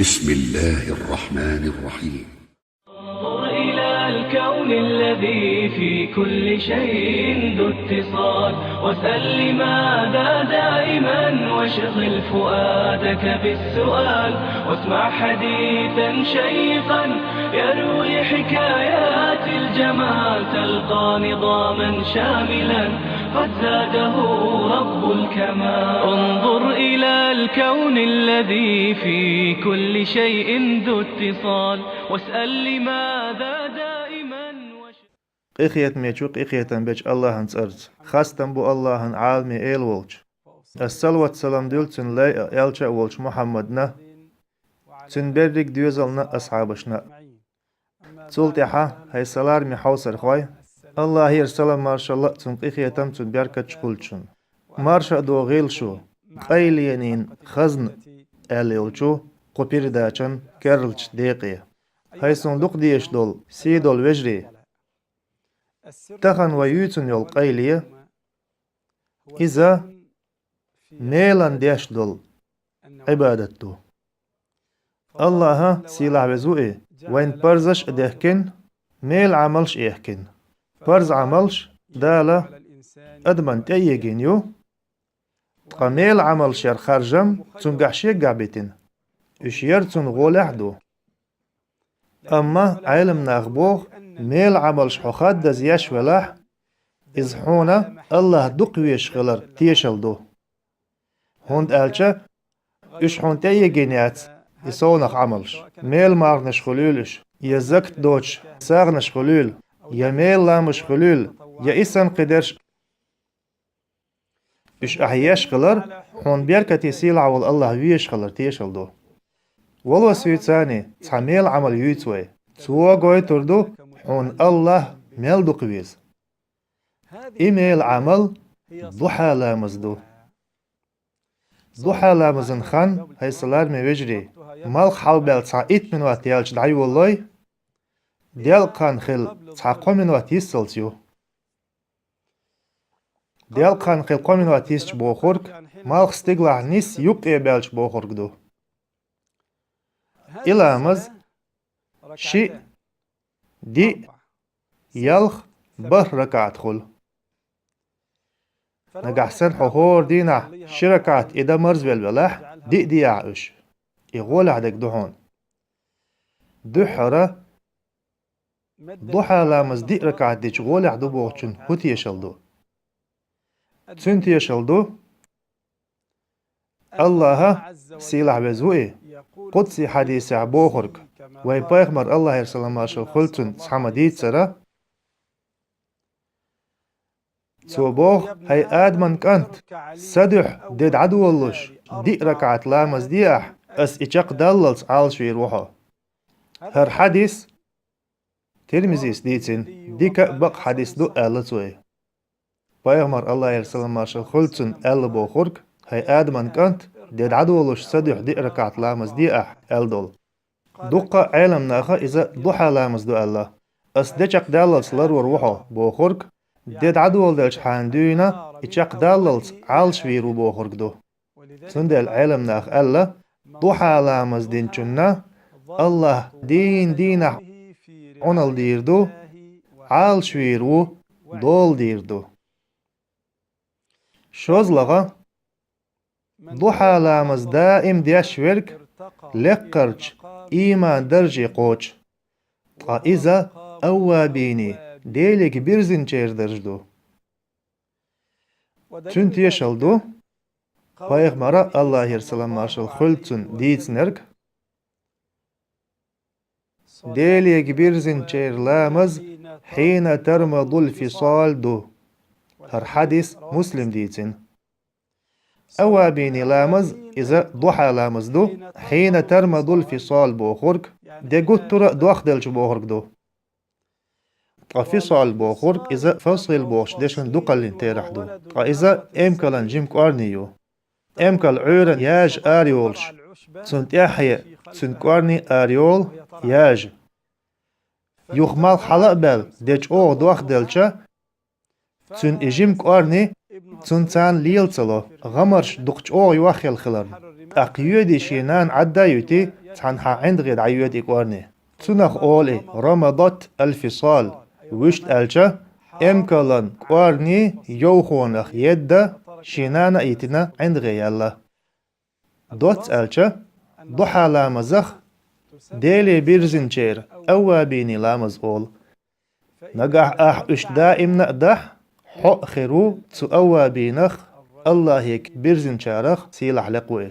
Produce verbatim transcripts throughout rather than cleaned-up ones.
بسم الله الرحمن الرحيم. انظر إلى الكون الذي في كل شيء ذو اتصال، واسأل لماذا دائما، واشغل فؤادك بالسؤال، واسمع حديثا شيقا يروي حكايات الجمال، تلقى نظاما شاملا قد زاده رب الكمال. انظر إلى الكون الذي في كل شيء ذو اتصال، واسأل لماذا دائما. Къинхетамечу, къинхетам бечу Аллахьан цӀарца. Хастам бу Аллахьан, Ӏаламий Эла волчу. Ас салават-салам дуьллу цуьнан лай а, элча а волчу Мухьаммадна, цуьнан берриг доьзална а, асхьабашна а. Цул тӀаьхьа, хӀай сан лараме хьовсархой, Аллахьера салам-маршалла а, цуьнан къинхетам а, цуьнан беркаташ а хуьлда шуна. Марша а догӀийла шу, къайленийн хазна аьлла йолчу кху передачан керлачу декъе. ХӀай суна дукха дезаш долу, сий долу вежарий! Тахана вай юьйцун йолу къайле, иза мелан деш долу Ӏибадат ду. Аллахьа, сийлахь веза ву и, вайна парзаш а дехкина, мела Ӏамалш а ехкина. Парз Ӏамалш Дала адамна тӀеэгина ю, ткъа мела Ӏамалш яр харжам цуьнгахь шегахь битина. Уьш яр цунна гӀолехь а ду. Амма Ӏеламнаха боху, мела Ӏамалш хьо хаддаза еш велахь, иза хьуна Аллахь дукха везаш хилар тешалла ду. ХӀунда аьлча уьш хьуна тӀеэгина яц и совнаха Ӏамалш, мела марханаш хуьлийла уьш, я закат доцуш сагӀанаш хуьлийла, я мела ламазаш хуьлийла, я и санна кхидерш. Уьш ахь еш хилар, хьуна беркате сийлахь волу Аллахь везаш хилар тешалла ду. Валлахьи, цхьа мела Ӏамал юьйцу вай, цо гойтур ду хьуна Аллахь мел дукха веза. И мела Ӏамал духьа ламаз ду. Духьа ламазан хан, хӀай сан лараме вежарий, малх хьалабаьлла цхьа итт минот яьлча дӀайолалой, делкъа хан хилла цхьа кхо минот йиссалц ю. Делкъа хан хилла кхо минот йисча бохург, малх стигалахь нисса юккъе баьлча бохург ду. И ламаз шиъ, диъ, ялх, бархӀ ракаӀат хуьлу. Нагахь санна хьо хӀора дийнахь ши ракаӀат и дан марзвелла велахь, диъ диахь уьш. И гӀолехь дерг ду хьуна. Дуьххьара, духьа ламаз диъ ракаӀат дича гӀолехь ду бохучун хӀун тешалла ду? Цуьнан тешалла ду, Аллахьа, сийлахь веза ву и, къудси хьадисехь бохург, вай пайхамар, Аллахьера салам-маршалла хуьлда цунна, цхьамма дийцара. Цо боху: «ХӀай Адаман кӀант, сан дуьхьа де дӀадолалуш, диъ ракаӀат ламаз де ахь, ас и чекхдаллалц Ӏалашвийр ву хьо». ХӀара хьадис Тирмизис дийцина, дика а, бакъ а хьадис ду, аьлла цо. Пайхамар, Аллахьера салам-маршалла хуьлда цунна, аьлла бохург: «ХӀай Адаман кӀант, де дӀадолалуш сан дуьхьа диъ ракаӀат ламаз де ахь», аьлла долу. Дуккха а Ӏеламнаха иза духьа ламаз ду аьлла. «Ас де чекхдаллалц ларвар ву хьо», бохург, де дӀадоладелчхьана дуьйна и чекхдаллалц Ӏалашвийр ву бохург ду. Цундела Ӏеламнаха аьлла, духьа ламаз динчунна Аллахь дийна дийнахь Ӏуналла дийр ду, Ӏалашвийр ву, дола дийр ду. ШозлагӀа, духьа ламаз даим деш верг лекхарчу ийман дарже кхочу, ткъа иза аввабийний, Делига бирзинчеран дарж ду. Цуьнан тешалла ду, пайхамара, Аллахьера салам-маршалла хуьлда цунна, дийцинарг: «Делига бирзинчеран ламаз хьийна тармадул фисал ду». ХӀара хьадис Муслим дийцина. Аввабийний ламаз, иза духьа ламаз ду, хьийна тармадул фисал бохург, де гуттара а дохделча бохург ду. Ткъа фисал бохург, иза фасил бохучу дешан дукхаллин терахь ду. Ткъа иза эмкалан жима кӀорни ю. Эмкал Ӏуьйранна яжа ара йолуш, цунна тӀаьхье цуьнан кӀорни ара йолу яжа. Юха малх хьала а баьлла, де чӀогӀа дохделча, цуьнан и жима кӀорни цунна царна лела ца ло, гӀамарш дукха чӀогӀа йохъелла хиларна. ТӀаккха йоьдий шен нана Ӏадда а юьтий, цхьана хьа ӀиндагӀе дӀайоьду и кӀорни. Цунах олу и рамадат аль-фисал, вуьшта аьлча, эмкалан кӀорни йовхонах едда, шен нана а йитина ӀиндагӀе яьлла. Доцца аьлча, духьа ламазах Деле бирзинчеран аввабинийн ламаз олу. Нагахь ахь уьш даимна а дахь, хьо а хир ву цу аввабинах, Аллахье бирзинчарах сийлахь лекха ву и.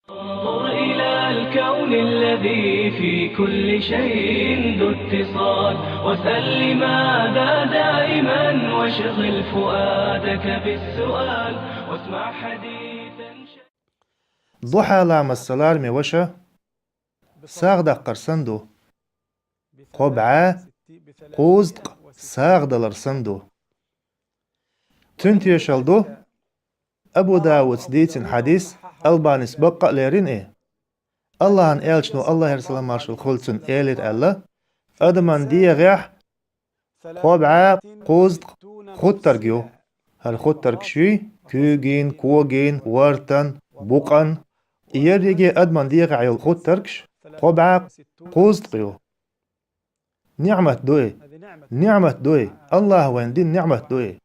انظر إلى الكون الذي في كل شيء ذو اتصال، واسأل لماذا دائما، واشغل فؤادك بالسؤال، واسمع حديثا. Духьа ламаз, сан лараме ваша, сагӀа даккхар санна ду. Кхо бӀе кхузткъа сагӀа далар санна ду. Цуьнан тешалла ду Абу Давуда дийцина хьадис, Албанис баккъа а лерина и. Аллахьан элчано, Аллахьера салам-маршалла хуьлда цунна, элира аьлла: адаман дегӀехь кхо бӀе кхузткъа хуттарг ю. ХӀара хуттаргаш юй: куьйгийн, когийн, вартан, букъан. И ерриге адаман дегӀехь йолу хуттаргаш кхо бӀе кхузткъа ю. НиӀмат ду и. НиӀмат ду и. Аллахьа вайна дина ниӀмат ду и.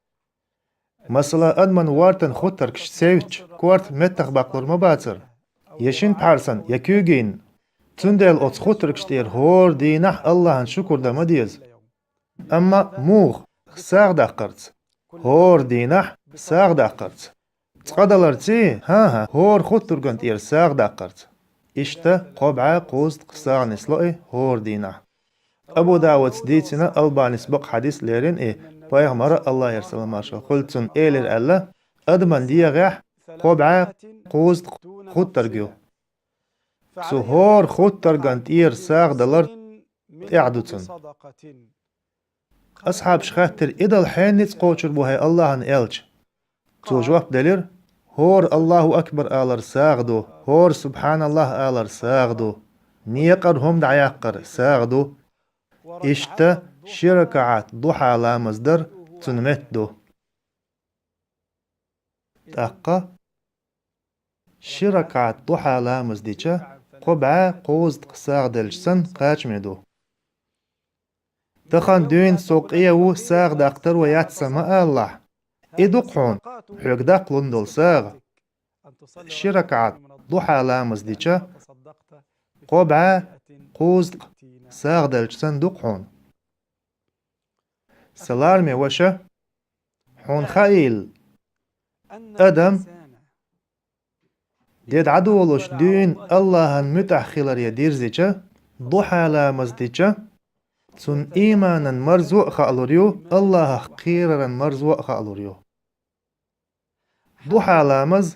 Масала, адаман вартан хуттаргаш севчча, корта меттах баккхалур ма бацара, я шина пхьарсан, я куьйгийн. Цундела оцу хуттаргаш тӀера хӀора дийнахь Аллахьан шукур дан ма деза. Амма муха? СагӀа даккхарца. ХӀора дийнахь сагӀа даккхарца. Цкъа даларций? ХӀан-хӀа, хӀора хуттарган тӀера сагӀа даккхарца. Иштта кхо бӀе кхузткъа сагӀа нисло и хӀора дийнахь. Абу Давуда дийцина, Албанис баккъа хьадис лерина и, пайхамара, Аллахьера салам-маршалла хуьлда цунна, элира аьлла: адаман дегӀехь кхо бӀе кхузткъа хуттарг ю. Цу хӀора хуттарган тӀера сагӀа далар тӀехь ду цунна. Асхьабаша хаьттира: и дала хьенан ницкъ кхочур бу, хӀай Аллахьан элча? Цо жоп делира: хӀора Аллаху акбар алар сагӀа ду, хӀора субхьаналлахӀ алар сагӀа ду, некъара хӀума дӀаяккхар сагӀа ду. Иштта ши ракаӀат духьа ламаз дар цунна метта ду. ТӀаккха ши ракаӀат духьа ламаз дича, кхо бӀе кхузткъа сагӀа делча санна кхачаме ду. Тахана дуьйна со къе ву, сагӀа даккха таро яц сан ма алалахь. И ду-кх хьуна хьоьга даккха лун долу сагӀа. Ши ракаӀат духьа ламаз дича, кхо бӀе кхузткъа сагӀа делча санна ду-кх хьуна. Сан лараме ваша, хьуна хаийла, адам де дӀадолуш дуьйна Аллахьан муьтӀахь хиларе дирзича, духьа ламаз дича, цунна ийманан марзо а хаалур ю, Аллахьах кхераран марзо а хаалур ю. Духьа ламаз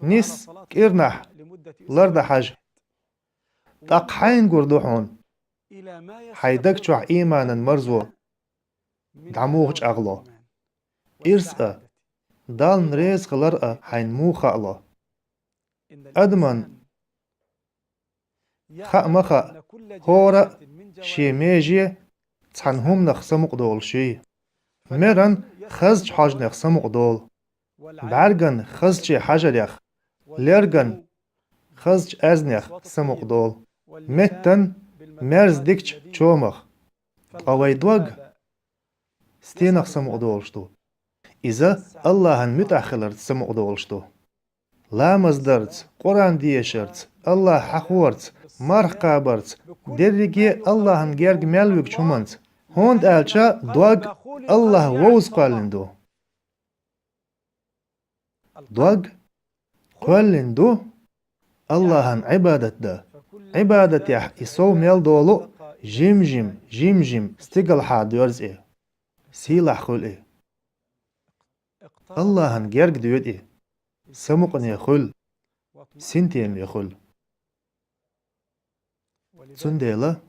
нисса кӀирнахь лардан хьажа. ТӀаккха хьайна гур ду хьуна, хьайн даг чохь ийманан марзо дӀа муха чӀагӀло. Ирс а, Далла реза хилар а хьайна муха хаало. Адаман хаа ма хаьа, хӀора а шен меже цхьана хӀуманах самукъадолуш юй. Меран хазачу хьожанех самукъадолу, бӀаьрган хазачу хьажарех, лерган хазачу аьзнех самукъадолу, меттан мерза дикачу чомах. Ткъа вай дог стенах самукъадолуш ду? Иза Аллахьан муьтӀахь хиларца самукъадолуш ду. Ламаз дарца, Къуръан дешарца, Аллахь хьахорца, марха кхабарца, дерриге Аллахьан герга мел вуьгучу хӀуманца, хӀунда аьлча дог Аллахь вовза кхоьллина ду. Дог кхоьллина ду Аллахьан Ӏибадат дан. Ӏибадатехь и сов мел долу а жим-жим, жим-жим стигалхьа доьрзу и, сийлахь хуьлу и. Аллахьан герга доьду и, самукъане хуьлу, синтеме хуьлу. Цундела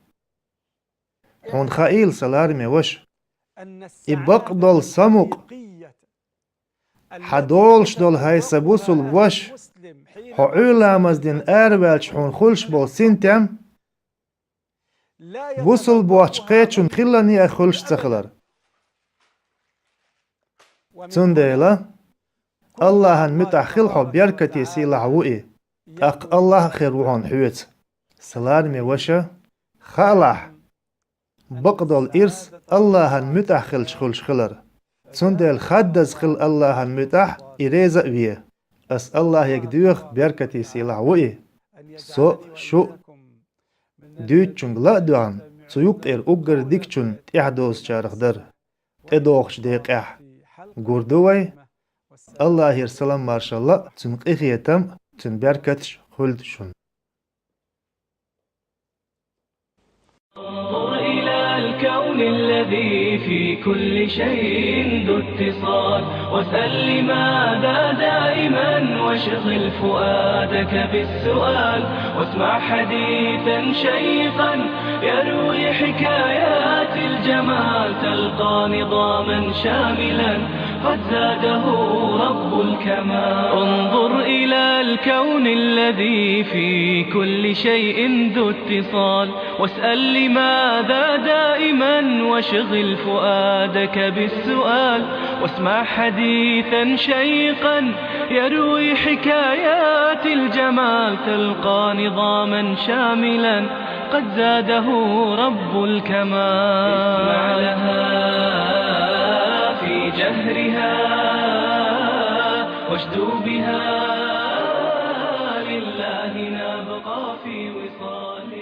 хьуна хаийла, сан лараме ваша, и бакъдолу самукъа, хьан долуш долу, хӀай сан бусулба ваша, хьо Ӏуьйра ламаз дина араваьлча хьуна хуьлуш болу синтем, бусулба воцчу кхечун хилла некъах хуьлуш ца хилар. Цундела Аллахьан муьтӀахь хила хьо, беркате, сийлахь ву и. тӀаккха Аллахь а хир ву хьуна хьоьца. Сан лараме ваша, хаалахь, бакъдолу ирс Аллахьан муьтӀахь хилча хуьлуш хилар. Цундела хаддаза хила Аллахьан муьтӀахь, и реза а ве. Ас Аллахьега доьху, беркате сийлахь ву и, со а, шу а, дуьйцучуьнга ла а доьгӀна, цу юккъера уггар дикачунна тӀаьхьадозучарах дара, тӀедогӀучу декъехь. Гур ду вай. Аллахьера салам-маршалла а, Цуьнан къинхетам а, Цуьнан беркаташ а хуьлда шуна. انظر إلى الكون الذي في كل شيء ذو اتصال، واسأل لماذا دائما، واشغل فؤادك بالسؤال، واسمع حديثا شيقا يروي حكايات الجمال، تلقى نظاما شاملا قد زاده رب الكمال. انظر إلى الكون الذي في كل شيء ذو اتصال، واسأل لماذا دائما، واشغل فؤادك بالسؤال، واسمع حديثا شيقا يروي حكايات الجمال، تلقى نظاما شاملا قد زاده رب الكمال. اسمع لها في جهرها، واشدو بها، لله نبقى في وصال.